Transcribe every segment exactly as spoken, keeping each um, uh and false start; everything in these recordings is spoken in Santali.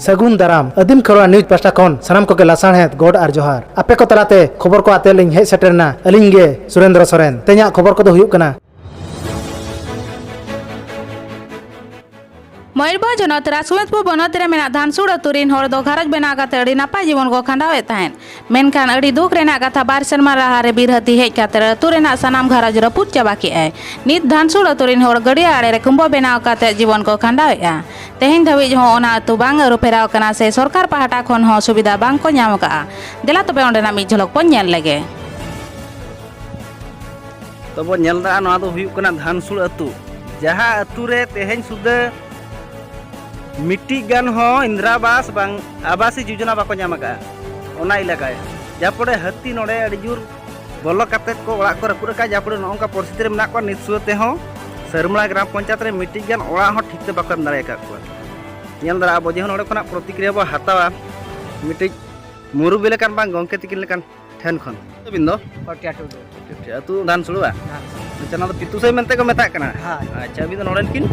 ᱥᱟᱹᱜᱩᱱ ᱫᱟᱨᱟᱢ᱾ ᱟᱹᱫᱤᱢ ᱠᱷᱮᱨᱣᱟᱲ ᱱᱤᱭᱩᱡᱽ ᱯᱟᱦᱴᱟ ᱠᱷᱚᱱ ᱥᱟᱱᱟᱢ ᱠᱚᱜᱮ ᱞᱟᱥᱟᱲᱦᱮᱫ ᱜᱚᱰ ᱟᱨ ᱡᱚᱦᱟᱨ᱾ ᱟᱯᱮ ᱠᱚ ᱛᱟᱞᱟᱛᱮ ᱠᱷᱚᱵᱚᱨ ᱠᱚ ᱟᱛᱮ ᱞᱤᱧ ᱦᱮᱡ ᱥᱮᱴᱮᱨ ᱮᱱᱟ ᱟᱹᱞᱤᱧ ᱜᱮ ᱥᱩᱨᱮᱱᱫᱨᱚ ᱥᱚᱨᱮᱱ᱾ ᱛᱮᱦᱮᱧᱟᱜ ᱠᱷᱚᱵᱚᱨ ᱠᱚᱫᱚ ᱦᱩᱭᱩᱜ ᱠᱟᱱᱟ, ᱢᱚᱭᱩᱨᱵᱷᱚᱸᱡᱽ ᱦᱚᱱᱚᱛ ᱨᱟᱥᱜᱚᱸᱡᱽᱯᱩᱨ ᱵᱚᱱᱚᱛ ᱨᱮ ᱢᱮᱱᱟᱜ ᱫᱷᱟᱱᱥᱩᱲ ᱟᱹᱛᱩ ᱨᱤᱱ ᱦᱚᱲ ᱫᱚ ᱜᱷᱟᱨᱚᱸᱡᱽ ᱵᱮᱱᱟᱣ ᱠᱟᱛᱮ ᱟᱹᱰᱤ ᱱᱟᱯᱟᱭ ᱡᱤᱵᱚᱱ ᱠᱚ ᱠᱷᱟᱸᱰᱟᱣᱮᱫ ᱛᱟᱦᱮᱸᱫ᱾ ᱢᱮᱱᱠᱷᱟᱱ ᱟᱹᱰᱤ ᱫᱩᱠ ᱨᱮᱱᱟᱜ ᱠᱟᱛᱷᱟ, ᱵᱟᱨ ᱥᱮᱨᱢᱟ ᱞᱟᱦᱟ ᱨᱮ ᱵᱤᱨ ᱦᱟᱹᱛᱤ ᱦᱮᱡ ᱠᱟᱛᱮ ᱟᱹᱛᱩ ᱨᱮᱱᱟᱜ ᱥᱟᱱᱟᱢ ᱜᱷᱟᱨᱚᱸᱡᱽ ᱨᱟᱹᱯᱩᱫ ᱪᱟᱵᱟ ᱠᱮᱫᱼᱟᱭ᱾ ᱱᱤᱛ ᱫᱷᱟᱱᱥᱩᱲ ᱟᱹᱛᱩ ᱨᱤᱱ ᱦᱚᱲ ᱜᱟᱹᱰᱭᱟᱹ ᱟᱲᱮ ᱨᱮ ᱠᱩᱸᱵᱟᱹ ᱵᱮᱱᱟᱣ ᱠᱟᱛᱮ ᱡᱤᱵᱚᱱ ᱠᱚ ᱠᱷᱟᱸᱰᱟᱣᱮᱫᱼᱟ᱾ ᱛᱮᱦᱮᱧ ᱫᱷᱟᱹᱵᱤᱡ ᱦᱚᱸ ᱚᱱᱟ ᱟᱹᱛᱩ ᱵᱟᱝ ᱟᱹᱨᱩ ᱯᱷᱮᱨᱟᱣ ᱠᱟᱱᱟ ᱥᱮ ᱥᱚᱨᱠᱟᱨ ᱯᱟᱦᱴᱟ ᱠᱷᱚᱱ ᱦᱚᱸ ᱥᱩᱵᱤᱫᱷᱟ ᱵᱟᱝ ᱠᱚ ᱧᱟᱢ ᱟᱠᱟᱫᱼᱟ᱾ ᱫᱮᱞᱟ ᱛᱚᱵᱮ ᱚᱸᱰᱮᱱᱟᱜ ᱢᱤᱫ ᱡᱷᱚᱞᱚᱠ ᱵᱚᱱ ᱧᱮᱞ ᱞᱮᱜᱮ᱾ ᱛᱚᱵᱚ ᱧᱮᱞ ᱫᱟ, ᱱᱚᱣᱟ ᱫᱚ ᱦᱩᱭᱩᱜ ᱠᱟᱱᱟ ᱫᱷᱟᱱᱥᱩᱲ ᱟᱹᱛᱩ, ᱡᱟᱦᱟᱸ ᱟᱹᱛᱩ ᱨᱮ ᱛᱮᱦᱮᱧ ᱥᱩᱫᱷᱟᱹ ᱢᱤᱫᱴᱤᱡ ᱜᱟᱱ ᱦᱚᱸ ᱤᱱᱫᱨᱟ ᱟᱵᱟᱥ ᱵᱟᱝ, ᱟᱵᱟᱥᱤ ᱡᱳᱡᱚᱱᱟ ᱵᱟᱠᱚ ᱧᱟᱢ ᱟᱠᱟᱫᱼᱟ᱾ ᱚᱱᱟ ᱮᱞᱟᱠᱟ ᱨᱮ ᱡᱟᱦᱟᱸ ᱯᱚᱨᱮ ᱦᱟᱹᱛᱤ ᱱᱚᱰᱮ ᱟᱹᱰᱤ ᱡᱳᱨ ᱵᱚᱞᱚ ᱠᱟᱛᱮᱫ ᱠᱚ ᱚᱲᱟᱜ ᱠᱚ ᱨᱟᱹᱯᱩᱫ ᱟᱠᱟᱫᱼᱟ, ᱡᱟᱦᱟᱸ ᱯᱚᱨᱮ ᱱᱚᱜᱼᱚ ᱱᱚᱝᱠᱟ ᱯᱚᱨᱤᱥᱛᱷᱤᱛᱤ ᱨᱮ ᱢᱮᱱᱟᱜ ᱠᱚᱣᱟ᱾ ᱱᱤᱛ ᱥᱩᱫᱷᱟᱹ ᱛᱮᱦᱚᱸ ᱥᱟᱹᱨᱢᱟᱲᱟ ᱜᱨᱟᱢ ᱯᱚᱧᱪᱟᱭᱮᱛ ᱨᱮ ᱢᱤᱫᱴᱤᱡ ᱜᱟᱱ ᱚᱲᱟᱜ ᱦᱚᱸ ᱴᱷᱤᱠ ᱛᱮ ᱵᱟᱠᱚ ᱮᱢ ᱫᱟᱲᱮ ᱟᱠᱟᱫ ᱠᱚᱣᱟ᱾ ᱧᱮᱞ ᱫᱟᱲᱮᱭᱟᱜᱼᱟ ᱵᱚ ᱡᱮ ᱱᱚᱰᱮ ᱠᱷᱚᱱᱟᱜ ᱯᱨᱚᱛᱤᱠᱨᱤᱭᱟ ᱵᱚ ᱦᱟᱛᱟᱣᱟ ᱢᱤᱫᱴᱤᱡ ᱢᱩᱨᱩᱵᱤ ᱞᱮᱠᱟᱱ ᱵᱟᱝ ᱜᱚᱢᱠᱮ ᱛᱤᱠᱤᱱ ᱞᱮᱠᱟᱱ ᱴᱷᱮᱱ ᱠᱷᱚᱱ᱾ ᱟᱹᱵᱤᱱ ᱫᱚ? ᱯᱚᱴᱤᱭᱟ ᱴᱩᱰᱩ᱾ ᱟᱹᱛᱩ ᱫᱷᱟᱱᱥᱩᱲᱟ? ᱫᱷᱟᱱᱥᱩᱲᱟ᱾ ᱟᱪᱪᱷᱟ, ᱱᱚᱣᱟ ᱫᱚ ᱯᱤᱛᱩᱥᱟᱹᱭ ᱢᱮᱱᱛᱮ ᱠᱚ ᱢᱮᱛᱟᱜ ᱠᱟᱱᱟ? ᱦᱳᱭ᱾ ᱟᱪᱪᱷᱟ, ᱟᱹᱵᱤᱱ ᱫᱚ ᱱᱚᱰᱮᱱ ᱠᱤᱱ?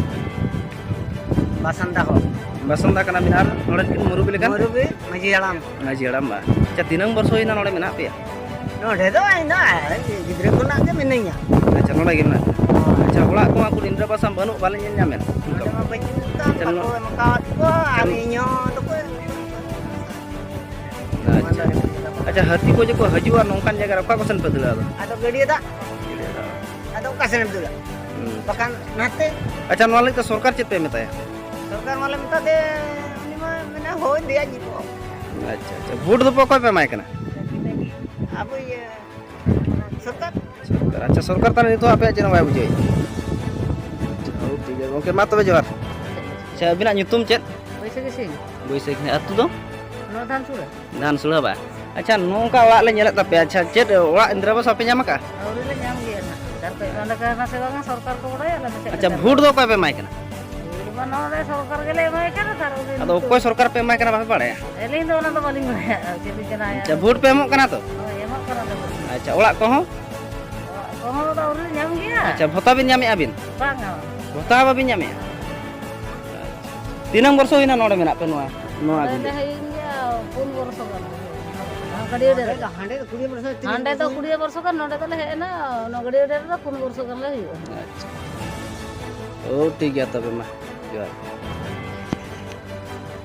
ᱵᱟᱥᱟᱱᱫᱟ ᱦᱚᱲ᱾ ᱵᱟᱥᱟᱱᱫᱟ ᱠᱟᱱᱟ ᱵᱤᱱ, ᱟᱨ ᱱᱚᱰᱮᱱ ᱠᱤᱱ ᱢᱩᱨᱩᱵᱤ ᱞᱮᱠᱟᱱ? ᱢᱩᱨᱩᱵᱤ ᱢᱟᱹᱡᱷᱤ ᱦᱟᱲᱟᱢ᱾ ᱢᱟᱹᱡᱷᱤ ᱦᱟᱲᱟᱢ ᱵᱟ᱾ ᱟᱪᱪᱷᱟ, ᱛᱤᱱᱟᱹᱝ ᱵᱚᱨᱥᱚ ᱦᱩᱭᱱᱟ ᱱᱚᱰᱮ ᱢᱮᱱᱟᱜ ᱯᱮᱭᱟ? ᱱᱚᱰᱮ ᱫᱚ ᱤᱧ ᱫᱚ ᱜᱤᱫᱽᱨᱟᱹ ᱠᱷᱚᱱᱟᱜ ᱜᱮ ᱢᱤᱱᱟᱹᱧᱟ᱾ ᱟᱪᱪᱷᱟ, ᱱᱚᱰᱮ ᱜᱮ ᱢᱮᱱᱟᱜ ᱯᱮᱭᱟ᱾ ᱟᱪᱪᱷᱟ, ᱚᱲᱟᱜ ᱠᱚ ᱟᱹᱠᱩ ᱤᱱᱫᱨᱟ ᱟᱵᱟᱥ ᱵᱟᱹᱱᱩᱜ, ᱵᱟᱞᱮ ᱧᱮᱞ ᱧᱟᱢᱮᱫ᱾ ᱱᱚᱰᱮ ᱢᱟ ᱵᱟᱹᱪᱩᱜ ᱠᱟᱱ, ᱟᱪᱪᱷᱟ, ᱵᱟᱠᱚ ᱱᱚ-, ᱮᱢ ᱟᱠᱟᱣᱟᱫ ᱠᱚᱣᱟ, ᱟᱨ ᱤᱧ ᱦᱚᱸ ᱫᱚᱠᱚ ᱮᱢ ᱟᱪᱪᱷᱟ᱾ ᱟᱪᱪᱷᱟ, ᱦᱟᱹᱛᱤ ᱠᱚ ᱡᱮ ᱠᱚ ᱦᱤᱡᱩᱜᱼᱟ ᱱᱚᱝᱠᱟᱱ ᱡᱟᱭᱜᱟ ᱨᱮ, ᱚᱠᱟ ᱠᱚ ᱥᱮᱱ ᱯᱮ ᱫᱟᱹᱲᱟ ᱟᱫᱚ? ᱟᱫᱚ ᱜᱟᱹᱰᱭᱟᱹ ᱫᱟᱜ᱾ ᱟᱫᱚ ᱚᱠᱟ ᱥᱮᱱ ᱮᱢ ᱫᱟᱹᱲᱟ? ᱦᱩᱸ᱾ ᱵᱟᱠᱷᱟᱱ ᱱᱟᱛᱮ᱾ ᱟᱪᱪᱷᱟ, ᱱᱚᱣᱟ ᱞᱟᱹᱜᱤᱫ ᱛᱮ ᱥᱚᱨᱠᱟᱨ ᱪᱮᱫ ᱯᱮ ᱢᱮᱛᱟᱭᱟ? ᱥᱚᱨᱠᱟᱨ ᱢᱟᱞᱮ ᱢᱮᱛᱟ ᱫᱮ, ᱩᱱᱤ ᱢᱟ ᱢᱮᱱᱟ, "ᱦᱳᱭ, ᱫᱮᱭᱟ ᱡᱤᱵᱚ᱾" ᱟᱪᱪᱷᱟ, ᱟᱪᱪᱷᱟ᱾ ᱵᱷᱳᱴ ᱫᱚᱯᱮ ᱚᱠᱚᱭ ᱯᱮ ᱮᱢᱟᱭ ᱠᱟᱱᱟ? ᱟᱵᱚ ᱤᱭᱟᱹ ᱥᱚᱨᱠᱟᱨ᱾ ᱥᱚᱨᱠᱟᱨ᱾ ᱟᱪᱪᱷᱟ, ᱥᱚᱨᱠᱟᱨ ᱛᱟᱦᱞᱮ ᱱᱤᱛᱚᱜ ᱟᱯᱮᱭᱟᱜ ᱪᱮᱫ ᱦᱚᱸ ᱵᱟᱭ ᱵᱩᱡᱷᱟᱹᱣᱮᱫ? ᱦᱳᱭ, ᱴᱷᱤᱠ ᱜᱮᱭᱟ ᱜᱚᱢᱠᱮ, ᱢᱟ ᱛᱚᱵᱮ ᱡᱚᱦᱟᱨ᱾ ᱟᱪᱪᱷᱟ, ᱟᱹᱵᱤᱱᱟᱜ ᱧᱩᱛᱩᱢ ᱪᱮᱫ? ᱵᱟᱹᱭᱥᱟᱹᱠᱷᱤ ᱥᱤᱝ᱾ ᱵᱟᱹᱭᱥᱟᱹᱠᱷᱤ, ᱟᱹᱛᱩ ᱫᱚ? ᱱᱚᱣᱟ ᱫᱷᱟᱱᱥᱩᱲᱟ᱾ ᱫᱷᱟᱱᱥᱩᱲᱟ ᱵᱟ? ᱟᱪᱪᱷᱟ, ᱱᱚᱝᱠᱟ ᱚᱲᱟᱜ ᱞᱮ ᱧᱮᱞᱮᱫ ᱛᱟᱯᱮᱭᱟ, ᱟᱪᱪᱷᱟ, ᱪᱮᱫ ᱚᱲᱟᱜ ᱤᱱᱫᱨᱟ ᱟᱵᱟᱥ ᱵᱟᱯᱮ ᱧᱟᱢ ᱟᱠᱟᱫᱼᱟ? ᱟᱹᱣᱨᱤ ᱞᱮ ᱧᱟᱢ ᱜᱮᱭᱟ ᱱᱟᱦᱟᱜ᱾ ᱥᱚᱨᱠᱟᱨ ᱠᱚ ᱮᱢ ᱟᱞᱮ ᱠᱟᱱᱟ ᱥᱮ ᱵᱟᱝᱟ, ᱥᱚᱨᱠᱟᱨ ᱠᱚ ᱵᱟᱲᱟᱭᱟ, ᱟᱞᱮ ᱫᱚ ᱪᱮᱫ ᱟᱪᱪᱷᱟ, ᱞᱮᱠᱟ ᱵᱷᱳᱴ ᱫᱚ ᱚᱠᱚᱭ ᱯᱮ ᱮᱢᱟᱭ ᱠᱟᱱᱟ? ᱵᱷᱳᱴ ᱢᱟ ᱱᱚᱣᱟ ᱨᱮ ᱥᱚᱨᱠᱟᱨ ᱜᱮᱞᱮ ᱮᱢᱟᱭ ᱠᱟᱱᱟ, ᱛᱟᱨ ᱩᱱᱤ ᱟᱫᱚ ᱱᱤᱛᱚᱜ ᱚᱠᱚᱭ ᱥᱚᱨᱠᱟᱨ ᱯᱮ ᱮᱢᱟᱭ ᱠᱟᱱᱟ ᱵᱟᱯᱮ ᱵᱟᱲᱟᱭᱟ? ᱟᱹᱞᱤᱧ ᱫᱚ ᱚᱱᱟ ᱫᱚ ᱵᱟᱹᱞᱤᱧ ᱵᱟᱲᱟᱭᱟ, ᱪᱮᱫ ᱞᱤᱧ ᱪᱟᱞᱟᱜᱼᱟ᱾ ᱟᱪᱪᱷᱟ, ᱵᱷᱳᱴ ᱯᱮ ᱮᱢᱚᱜ ᱠᱟᱱᱟ ᱛᱚ? ᱦᱳᱭ, ᱮᱢᱚᱜ ᱠᱟᱱᱟᱞᱮ ᱵᱷᱳᱴ᱾ ᱟᱪᱪᱷᱟ, ᱚᱲᱟᱜ ᱠᱚᱦᱚᱸ? ᱚᱲᱟᱜ ᱠᱚᱦᱚᱸ ᱫᱚ ᱟᱹᱣᱨᱤ ᱞᱮ ᱧᱟᱢ ᱜᱮᱭᱟ᱾ ᱟᱪᱪᱷᱟ, ᱵᱷᱚᱛᱟ ᱵᱤᱱ ᱧᱟᱢᱮᱜᱼᱟ ᱵᱤᱱ? ᱵᱟᱝᱟ᱾ ᱵᱷᱚᱛᱟ ᱦᱚᱸ ᱵᱟᱵᱤᱱ ᱧᱟᱢᱮᱜᱼᱟ? ᱟᱪᱪᱷᱟ᱾ ᱛᱤᱱᱟᱹᱝ ᱵᱚᱨᱥᱚ ᱦᱩᱭᱱᱟ ᱱᱚᱰᱮ ᱢᱮᱱᱟᱜ ᱯᱮ ᱱᱚᱣᱟ? ᱱᱚᱣᱟ ᱱᱚᱰᱮ ᱫᱚ ᱦᱩᱭᱮᱱ ᱜᱮᱭᱟ ᱯᱩᱱ ᱵᱚᱨᱥᱚ ᱜᱟᱱ᱾ ᱱᱚᱣᱟ ᱜᱟᱹᱰᱭᱟᱹ ᱰᱮᱢ ᱨᱮ᱾ ᱦᱟᱸᱰᱮ ᱫᱚ ᱠᱩᱲᱤ ᱵᱚᱨᱥᱚ, ᱛᱤᱨᱤᱥ ᱦᱟᱸᱰᱮ ᱫᱚ ᱵᱚᱨᱥᱚ᱾ ᱠᱩᱲᱤ ᱵᱚᱨᱥᱚ ᱜᱟᱱ, ᱱᱚᱰᱮ ᱫᱚᱞᱮ ᱦᱮᱡ ᱮᱱᱟ, ᱱᱚᱣᱟ ᱜᱟᱹᱰᱭᱟᱹ ᱰᱮᱢ ᱨᱮ ᱯᱩᱱ ᱵᱚᱨᱥᱚ ᱜᱟᱱ ᱞᱮ ᱦᱩᱭᱩᱜᱼᱟ᱾ ᱟᱪᱪᱷᱟ᱾ ᱳ, ᱴᱷᱤᱠ ᱜᱮᱭᱟ ᱛᱚᱵᱮ ᱢᱟ᱾ ᱡᱚᱦᱟᱨ᱾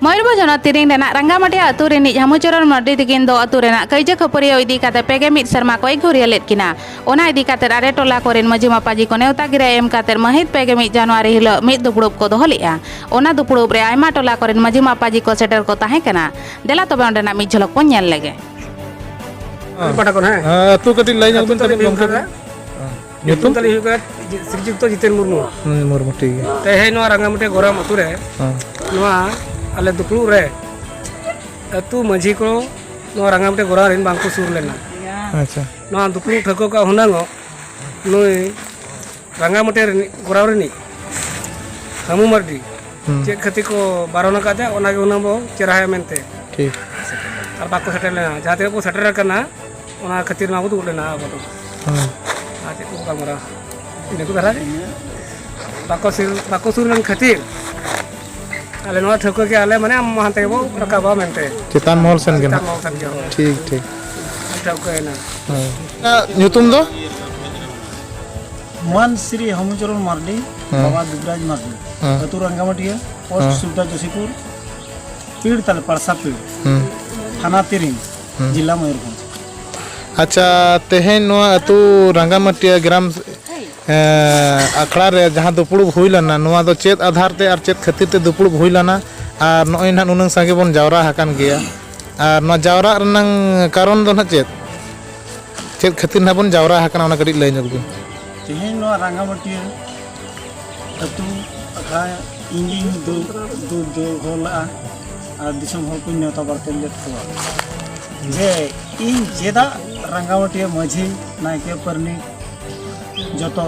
ᱢᱚᱭᱩᱨᱵᱷᱚᱸᱡᱽ ᱦᱚᱱᱚᱛ ᱛᱤᱨᱤᱝ ᱨᱮᱱᱟᱜ ᱨᱟᱸᱜᱟᱢᱟᱹᱴᱤᱭᱟᱹ ᱟᱹᱛᱩ ᱨᱤᱱᱤᱡ ᱦᱟᱢᱩᱪᱚᱨᱚᱱ ᱢᱟᱨᱰᱤ ᱛᱤᱠᱤᱱ ᱫᱚ ᱟᱹᱛᱩ ᱨᱮᱱᱟᱜ ᱠᱟᱹᱭᱡᱟᱹ ᱠᱷᱟᱹᱯᱟᱹᱨᱤᱭᱟᱹ ᱤᱫᱤ ᱠᱟᱛᱮ ᱯᱮ ᱜᱮ ᱢᱤᱫ ᱥᱮᱨᱢᱟ ᱠᱚ ᱮᱠᱷᱩᱨᱤᱭᱟᱹ ᱞᱮᱫ ᱠᱤᱱᱟ᱾ ᱚᱱᱟ ᱤᱫᱤ ᱠᱟᱛᱮ ᱟᱨᱮ ᱴᱚᱞᱟ ᱠᱚᱨᱮᱱ ᱢᱟᱹᱡᱷᱤ ᱢᱟᱯᱟᱡᱤ ᱠᱚ ᱱᱮᱣᱛᱟ ᱜᱤᱨᱟᱹ ᱮᱢ ᱠᱟᱛᱮ ᱢᱟᱹᱦᱤᱛ ᱯᱮ ᱜᱮ ᱢᱤᱫ ᱡᱟᱱᱩᱣᱟᱨᱤ ᱦᱤᱞᱳᱜ ᱢᱤᱫ ᱫᱩᱯᱲᱩᱵ ᱠᱚ ᱫᱚᱦᱚ ᱞᱮᱫᱼᱟ᱾ ᱚᱱᱟ ᱫᱩᱯᱲᱩᱵ ᱨᱮ ᱟᱭᱢᱟ ᱴᱚᱞᱟ ᱠᱚᱨᱮᱱ ᱢᱟᱹᱡᱷᱤ ᱢᱟᱯᱟᱡᱤ ᱠᱚ ᱥᱮᱴᱮᱨ ᱠᱚ ᱛᱟᱦᱮᱸ ᱠᱟᱱᱟ᱾ ᱫᱮᱞᱟ ᱛᱚᱵᱮ ᱚᱸᱰᱮᱱᱟᱜ ᱢᱤᱫ ᱡᱷᱚᱞᱚᱠ ᱵᱚᱱ ᱧᱮᱞ ᱞᱮᱜᱮ᱾ ᱦᱮᱸ᱾ ᱯᱟᱦᱴᱟ ᱠᱷᱚᱱ, ᱦᱮᱸ? ᱦᱮᱸ, ᱟᱹᱛᱩ ᱠᱟᱹᱴᱤᱡ ᱞᱟᱹᱭ ᱧᱚᱜ ᱟᱹᱛᱩ ᱵᱤᱱ ᱛᱟᱹᱞᱤᱧ ᱛᱟᱵᱮᱱ ᱦᱩᱭᱩᱜ ᱜᱚᱢᱠᱮ᱾ ᱠᱟᱱᱟ, ᱦᱮᱸ᱾ ᱧᱩᱛᱩᱢ? ᱧᱩᱛᱩᱢ ᱛᱟᱹᱞᱤᱧ ᱦᱩᱭᱩᱜ ᱠᱟᱱᱟ ᱥᱨᱤᱡᱩᱠᱛᱚ ᱡᱤᱛᱮᱱ ᱢᱩᱨᱢᱩ᱾ ᱦᱩᱸ, ᱢᱩᱨᱢᱩ, ᱴᱷᱤᱠ ᱜᱮᱭᱟ᱾ ᱛᱮᱦᱮᱧ ᱱᱚᱣᱟ ᱨᱟᱸᱜᱟᱢᱟᱹᱴᱤᱭᱟᱹ ᱜᱚᱨᱟᱢ ᱟᱹᱛᱩ ᱨᱮ, ᱦᱮᱸ᱾ ᱱᱚᱣᱟ ᱟᱞᱮ ᱫᱩᱯᱲᱩᱵ ᱨᱮ ᱟᱹᱛᱩ ᱢᱟᱹᱡᱷᱤ ᱠᱚ ᱱᱚᱣᱟ ᱨᱟᱸᱜᱟᱢᱟᱹᱴᱤᱭᱟᱹ ᱜᱚᱨᱟᱢ ᱨᱮᱱ ᱵᱟᱝᱠᱚ ᱥᱩᱨ ᱞᱮᱱᱟ᱾ ᱟᱪᱪᱷᱟ᱾ ᱱᱚᱣᱟ ᱫᱩᱯᱲᱩᱵ ᱴᱷᱟᱹᱣᱠᱟᱹ ᱠᱚᱜ ᱦᱩᱱᱟᱹᱝ ᱚᱜ ᱱᱩᱭ ᱨᱟᱸᱜᱟᱢᱟᱹᱴᱤᱭᱟᱹ ᱨᱤᱱᱤᱡ, ᱜᱚᱨᱟᱢ ᱨᱤᱱᱤᱡ ᱦᱟᱹᱢᱩ ᱢᱟᱨᱰᱤ ᱦᱩᱸ᱾ ᱪᱮᱫ ᱠᱷᱟᱹᱛᱤᱨ ᱠᱚ ᱵᱟᱨᱚᱱ ᱟᱠᱟᱫᱮᱭᱟ, ᱚᱱᱟᱜᱮ ᱦᱩᱱᱟᱹᱝ ᱵᱚ ᱪᱮᱨᱦᱟᱭᱟ ᱢᱮᱱᱛᱮ᱾ ᱴᱷᱤᱠ᱾ ᱟᱨ ᱵᱟᱠᱚ ᱥᱮᱴᱮᱨ ᱞᱮᱱᱟ, ᱡᱟᱦᱟᱸ ᱛᱤᱱᱟᱹᱜ ᱠᱚ ᱥᱮᱴᱮᱨ ᱟᱠᱟᱱᱟ, ᱚᱱᱟ ᱠᱷᱟᱹᱛᱤᱨ ᱱᱚᱣᱟ ᱠᱚ ᱫᱩᱲᱩᱵ ᱞᱮᱱᱟ ᱟᱵᱚ ᱫᱚ᱾ ᱦᱩᱸ᱾ ᱟᱨ ᱪᱮᱫ ᱠᱚ ᱜᱟᱞᱢᱟᱨᱟᱣᱟ? ᱤᱱᱟᱹ ᱠᱚ ᱫᱷᱟᱨᱟ ᱜᱮ᱾ ᱵᱟᱠᱚ ᱥᱩᱨ, ᱵᱟᱠᱚ ᱥᱩᱨ ᱞᱮᱱ ᱠᱷᱟᱹᱛᱤᱨ ᱟᱞᱮ ᱱᱚᱣᱟ ᱴᱷᱟᱹᱣᱠᱟᱹ ᱜᱮ ᱟᱞᱮ ᱢᱟᱱᱮ ᱟᱢ ᱦᱟᱱᱛᱮ ᱜᱮᱵᱚ ᱨᱟᱠᱟᱵᱟ ᱢᱮᱱᱛᱮ᱾ ᱪᱮᱛᱟᱱ ᱢᱚᱦᱚᱞ ᱥᱮᱱ ᱜᱮ ᱪᱮᱛᱟᱱ ᱱᱟᱦᱟᱜ᱾ ᱢᱚᱦᱚᱞ ᱥᱮᱱ ᱜᱮ᱾ ᱴᱷᱤᱠ, ᱴᱷᱤᱠ᱾ ᱴᱷᱟᱹᱣᱠᱟᱹᱭᱮᱱᱟ᱾ ᱦᱮᱸ᱾ ᱧᱩᱛᱩᱢ ᱫᱚ? ᱢᱟᱱ ᱥᱨᱤ ᱦᱟᱢᱩᱪᱚᱨᱚᱱ ᱢᱟᱨᱰᱤ, ᱦᱮᱸ᱾ ᱵᱟᱵᱟ ᱫᱩᱵᱨᱟᱡᱽ ᱢᱟᱨᱰᱤ, ᱦᱮᱸ᱾ ᱟᱹᱛᱩ ᱨᱟᱝᱜᱟᱢᱟᱹᱴᱤᱭᱟᱹ, ᱯᱳᱥᱴ ᱦᱮᱸ᱾ ᱥᱩᱵᱫᱟ ᱡᱳᱥᱤᱯᱩᱨ, ᱯᱤᱲ ᱛᱟᱞᱮ ᱯᱟᱲᱥᱟ ᱯᱤᱲ, ᱦᱮᱸ᱾ ᱛᱷᱟᱱᱟ ᱛᱤᱨᱤᱝ, ᱦᱮᱸ᱾ ᱡᱤᱞᱟ ᱢᱚᱭᱩᱨᱵᱷᱚᱸᱡᱽ᱾ ᱟᱪᱪᱷᱟ, ᱛᱮᱦᱮᱧ ᱱᱚᱣᱟ ᱟᱹᱛᱩ ᱨᱟᱝᱜᱟᱢᱟᱹᱴᱤᱭᱟᱹ ᱜᱨᱟᱢ, ᱮᱸ, ᱟᱠᱷᱲᱟ ᱨᱮ ᱡᱟᱦᱟᱸ ᱫᱩᱯᱲᱩᱵ ᱦᱩᱭ ᱞᱮᱱᱟ, ᱱᱚᱣᱟ ᱫᱚ ᱪᱮᱫ ᱟᱫᱷᱟᱨ ᱛᱮ ᱟᱨ ᱪᱮᱫ ᱠᱷᱟᱹᱛᱤᱨ ᱛᱮ ᱫᱩᱯᱲᱩᱵ ᱦᱩᱭ ᱞᱮᱱᱟ? ᱟᱨ ᱱᱚᱜᱼᱚᱭ ᱱᱟᱦᱟᱜ ᱱᱩᱱᱟᱹᱝ ᱥᱟᱸᱜᱮ ᱵᱚᱱ ᱡᱟᱣᱨᱟ ᱟᱠᱟᱱ ᱜᱮᱭᱟ, ᱟᱨ ᱱᱚᱣᱟ ᱡᱟᱣᱨᱟᱜ ᱨᱮᱱᱟᱝ ᱠᱟᱨᱚᱱ ᱫᱚ ᱱᱟᱦᱟᱜ ᱪᱮᱫ? ᱪᱮᱫ ᱠᱷᱟᱹᱛᱤᱨ ᱱᱟᱦᱟᱜ ᱵᱚᱱ ᱡᱟᱣᱨᱟ ᱟᱠᱟᱱᱟ, ᱚᱱᱟ ᱠᱟᱹᱴᱤᱡ ᱞᱟᱹᱭ ᱧᱚᱜ ᱵᱤᱱ᱾ ᱛᱮᱦᱮᱧ ᱱᱚᱣᱟ ᱨᱟᱸᱜᱟᱢᱟᱹᱴᱤᱭᱟᱹ ᱟᱹᱛᱩ ᱟᱠᱷᱲᱟ ᱤᱧ ᱜᱤᱧ ᱫᱩ-, ᱫᱩ-, ᱫᱩ ᱦᱚᱲ ᱞᱟᱜᱼᱟ ᱟᱨ ᱫᱤᱥᱚᱢ ᱦᱚᱲ ᱠᱚᱧ ᱱᱮᱣᱛᱟ ᱵᱟᱨᱛᱮ ᱞᱮᱫ ᱠᱚᱣᱟ ᱡᱮ ᱤᱧ ᱪᱮᱫᱟᱜ ᱨᱟᱸᱜᱟᱢᱟᱹᱴᱤᱭᱟᱹ ᱢᱟᱹᱡᱷᱤ, ᱱᱟᱭᱠᱮ, ᱯᱟᱨᱟᱱᱤᱠ ᱡᱚᱛᱚ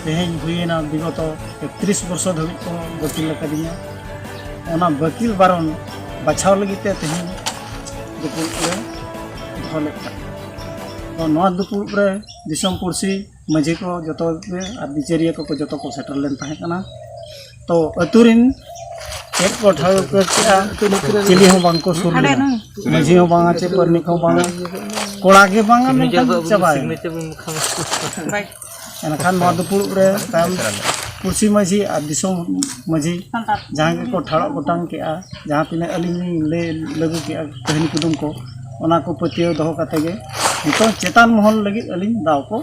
ᱛᱮᱦᱮᱧ ᱦᱩᱭᱮᱱᱟ ᱵᱤᱜᱚᱛᱚ ᱮᱠᱛᱨᱤᱥ ᱵᱚᱨᱥᱚ ᱫᱷᱟᱹᱵᱤᱡ ᱠᱚ ᱵᱟᱹᱛᱤᱞ ᱟᱠᱟᱫᱤᱧᱟ᱾ ᱚᱱᱟ ᱵᱟᱹᱠᱤᱞ ᱵᱟᱨᱚᱱ ᱵᱟᱪᱷᱟᱣ ᱞᱟᱹᱜᱤᱫ ᱛᱮ ᱛᱮᱦᱮᱧ ᱫᱩᱯᱲᱩᱵ ᱞᱮ ᱫᱚᱦᱚ ᱞᱮᱫ ᱠᱟᱱᱟ᱾ ᱛᱚ, ᱱᱚᱣᱟ ᱫᱩᱯᱲᱩᱵ ᱨᱮ ᱫᱤᱥᱚᱢ ᱯᱩᱲᱥᱤ ᱢᱟᱹᱡᱷᱤ ᱠᱚ ᱡᱚᱛᱚ ᱜᱮ ᱟᱨ ᱵᱤᱪᱟᱹᱨᱤᱭᱟᱹ ᱠᱚᱠᱚ ᱡᱚᱛᱚ ᱠᱚ ᱥᱮᱴᱮᱨ ᱞᱮᱱ ᱛᱟᱦᱮᱸ ᱠᱟᱱᱟ᱾ ᱛᱚ, ᱟᱹᱛᱩ ᱨᱤᱱ ᱪᱮᱫ ᱠᱚ ᱴᱷᱟᱹᱣᱠᱟᱹ ᱠᱮᱜᱼᱟ, ᱪᱤᱞᱤ ᱦᱚᱸ ᱵᱟᱝ ᱠᱚ ᱥᱩᱨ ᱞᱮᱱᱟ᱾ ᱢᱟᱹᱡᱷᱤ ᱦᱚᱸ ᱵᱟᱝᱟ, ᱪᱮ ᱯᱟᱨᱟᱱᱤᱠ ᱦᱚᱸ ᱵᱟᱝᱟ, ᱠᱚᱲᱟ ᱜᱮ ᱵᱟᱝᱟ, ᱢᱮᱱᱠᱷᱟᱱ ᱪᱟᱵᱟᱭᱮᱱᱟ᱾ ᱮᱱᱠᱷᱟᱱ ᱱᱚᱣᱟ ᱫᱩᱯᱲᱩᱵ ᱨᱮ ᱛᱟᱭᱚᱢ ᱯᱩᱲᱥᱤ ᱢᱟᱹᱡᱷᱤ ᱟᱨ ᱫᱤᱥᱚᱢ ᱢᱟᱹᱡᱷᱤ ᱡᱟᱦᱟᱸ ᱜᱮᱠᱚ ᱴᱷᱟᱲᱚᱜ ᱜᱚᱴᱟᱝ ᱠᱮᱜᱼᱟ, ᱡᱟᱦᱟᱸ ᱛᱤᱱᱟᱹᱜ ᱟᱹᱞᱤᱧ ᱞᱤᱧ ᱞᱟᱹᱭ ᱞᱟᱹᱜᱩ ᱠᱮᱜᱼᱟ ᱠᱟᱹᱦᱱᱤ ᱠᱩᱫᱩᱢ ᱠᱚ, ᱚᱱᱟ ᱠᱚ ᱯᱟᱹᱛᱭᱟᱹᱣ ᱫᱚᱦᱚ ᱠᱟᱛᱮ ᱜᱮ ᱱᱤᱛᱚᱝ ᱪᱮᱛᱟᱱ ᱢᱚᱦᱚᱞ ᱞᱟᱹᱜᱤᱫ ᱟᱹᱞᱤᱧ ᱫᱟᱣ ᱠᱚ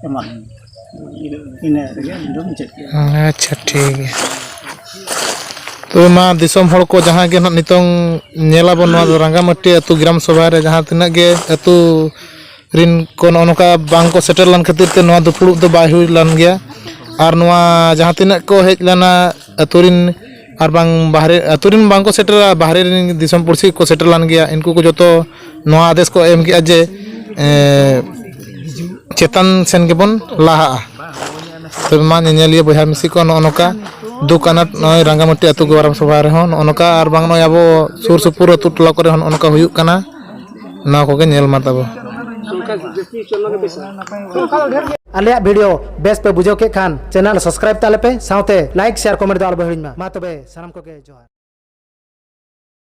ᱮᱢᱟᱫ ᱞᱤᱧᱟ᱾ ᱤᱱᱟᱹ ᱨᱮᱜᱮ ᱟᱹᱞᱤᱧ ᱫᱚ ᱢᱩᱪᱟᱹᱫ ᱠᱮᱜᱼᱟ᱾ ᱟᱪᱪᱷᱟ, ᱴᱷᱤᱠ ᱜᱮᱭᱟ᱾ ᱛᱚᱵᱮ ᱢᱟ ᱫᱤᱥᱚᱢ ᱦᱚᱲ ᱠᱚ ᱡᱟᱦᱟᱸ ᱜᱮ ᱱᱟᱦᱟᱜ ᱱᱤᱛᱚᱝ ᱧᱮᱞᱟᱵᱚᱱ ᱱᱚᱣᱟ ᱫᱚ ᱨᱟᱸᱜᱟᱢᱟᱹᱴᱤ ᱟᱹᱛᱩ ᱜᱨᱟᱢ ᱥᱚᱵᱷᱟ ᱨᱮ ᱡᱟᱦᱟᱸ ᱛᱤᱱᱟᱹᱜ ᱜᱮ ᱟᱹᱛᱩ ᱨᱤᱱ ᱠᱚ ᱱᱚᱜᱼᱚ ᱱᱚᱝᱠᱟ ᱵᱟᱝ ᱠᱚ ᱥᱮᱴᱮᱨ ᱞᱮᱱ ᱠᱷᱟᱹᱛᱤᱨ ᱛᱮ ᱱᱚᱣᱟ ᱫᱩᱯᱲᱩᱵ ᱫᱚ ᱵᱟᱭ ᱦᱩᱭ ᱞᱮᱱ ᱜᱮᱭᱟ᱾ ᱟᱨ ᱱᱚᱣᱟ ᱡᱟᱦᱟᱸ ᱛᱤᱱᱟᱹᱜ ᱠᱚ ᱦᱮᱡ ᱞᱮᱱᱟ ᱟᱹᱛᱩ ᱨᱤᱱ ᱟᱨ ᱵᱟᱝ ᱵᱟᱦᱨᱮ ᱟᱹᱛᱩ ᱨᱤᱱ ᱵᱟᱝ ᱠᱚ ᱥᱮᱴᱮᱨᱟ, ᱵᱟᱦᱨᱮ ᱨᱤᱱ ᱫᱤᱥᱚᱢ ᱯᱩᱲᱥᱤ ᱠᱚ ᱥᱮᱴᱮᱨ ᱞᱮᱱ ᱜᱮᱭᱟ, ᱩᱱᱠᱩ ᱠᱚ ᱡᱚᱛᱚ ᱱᱚᱣᱟ ᱟᱫᱮᱥ ᱠᱚ ᱮᱢ ᱠᱮᱜᱼᱟ ᱡᱮ, ᱮ, ᱪᱮᱛᱟᱱ ᱥᱮᱱ ᱜᱮᱵᱚᱱ ᱞᱟᱦᱟᱜᱼᱟ᱾ ᱛᱚᱵᱮ ᱢᱟ ᱧᱮᱧᱮᱞᱤᱭᱟᱹ ᱵᱚᱭᱦᱟ ᱢᱤᱥᱤ ᱠᱚ, ᱱᱚᱜᱼᱚ ᱱᱚᱝᱠᱟ ᱫᱩᱠ ᱟᱱᱟᱴ ᱱᱚᱜᱼᱚᱭ ᱨᱟᱸᱜᱟᱢᱟᱹᱴᱤ ᱟᱹᱛᱩ ᱜᱚᱨᱟᱢ ᱥᱚᱵᱷᱟ ᱨᱮᱦᱚᱸ ᱱᱚᱜᱼᱚ ᱱᱚᱝᱠᱟ, ᱟᱨ ᱵᱟᱝ ᱱᱚᱜᱼᱚᱭ ᱟᱵᱚ ᱥᱩᱨ ᱥᱩᱯᱩᱨ ᱟᱹᱛᱩ ᱴᱚᱞᱟ ᱠᱚᱨᱮ ᱦᱚᱸ ᱱᱚᱜᱼᱚ ᱱᱚᱝᱠᱟ ᱦᱩᱭᱩᱜ ᱠᱟᱱᱟ᱾ ᱱᱚᱣᱟ ᱠᱚᱜᱮ ᱧᱮᱞ ᱢᱟ ᱛᱟᱵᱚ᱾ ᱟᱞᱮᱭᱟᱜ ᱵᱷᱤᱰᱤᱭᱳ ᱵᱮᱥ ᱯᱮ ᱵᱩᱡᱷᱟᱹᱣ ᱠᱮᱫ ᱠᱷᱟᱱ ᱪᱮᱱᱮᱞ ᱥᱟᱵᱥᱠᱨᱟᱭᱤᱵ ᱛᱟᱞᱮ ᱯᱮ, ᱥᱟᱶᱛᱮ ᱞᱟᱭᱤᱠ, ᱥᱮᱭᱟᱨ, ᱠᱚᱢᱮᱱᱴ ᱫᱚ ᱟᱞᱚ ᱯᱮ ᱦᱤᱲᱤᱧ ᱢᱟ᱾ ᱢᱟ ᱛᱚᱵᱮ ᱥᱟᱱᱟᱢ ᱠᱚᱜᱮ ᱡᱚᱦᱟᱨ᱾